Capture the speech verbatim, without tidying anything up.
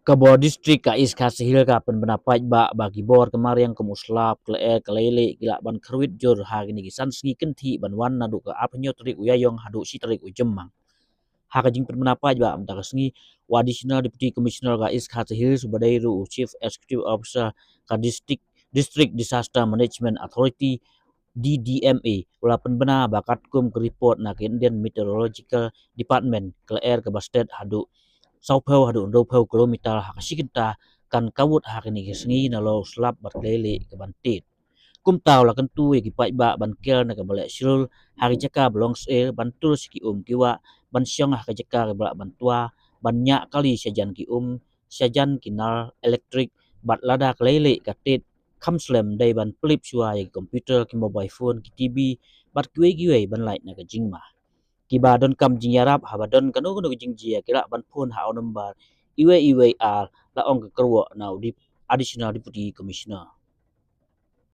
Ka bor district ka East Khasi Hills ka pynbna paidbah ba ki bor ka mariang kum u slap, ka lyer, ka leilieh ki lah ban kyrwit jur ha kine ki san sngi kynthih ban wan naduh ka arphew tarik u Ïaïong haduh shi tarik u Jymmang. Ha ka jingpynbna paidbah mynta ka sngi, u Additional Deputy Commissioner ka East Khasi Hills uba dei ruh u Chief Executive Officer ka District District Disaster Management Authority, D D M A, u la pynbna ba katkum ka report na ka Indian Meteorological Department, ka lyer kaba stet haduh sawphew haduh hynriewphew kilometer ha ka shi kynta kan kawut ha kine ki sngi nalor u slap bad ka leilieh kaban tied. Kumta u la kyntu ïa ki paidbah ban ker na kaba leh shlur ha ki jaka ba long syier, ban tur sha ki um ki wah, ban shong ha ka jaka kaba lah ban twa, ban ñiah kali shajan ki um, shajan ki nar elektrik, bad lada ka leilieh ka tied, kham slem dei ban pynlip shuwa ïa ki computer, ki mobile phone, ki T V bad kiwei kiwei ban lait na ka jingma. Kiba donkam jingïarap haba don kano kano ka jingjia ki lah ban phone ha u nombar uwei uwei ar, la ong ka kyrwoh na u Dep-, Additional Deputy Commissioner.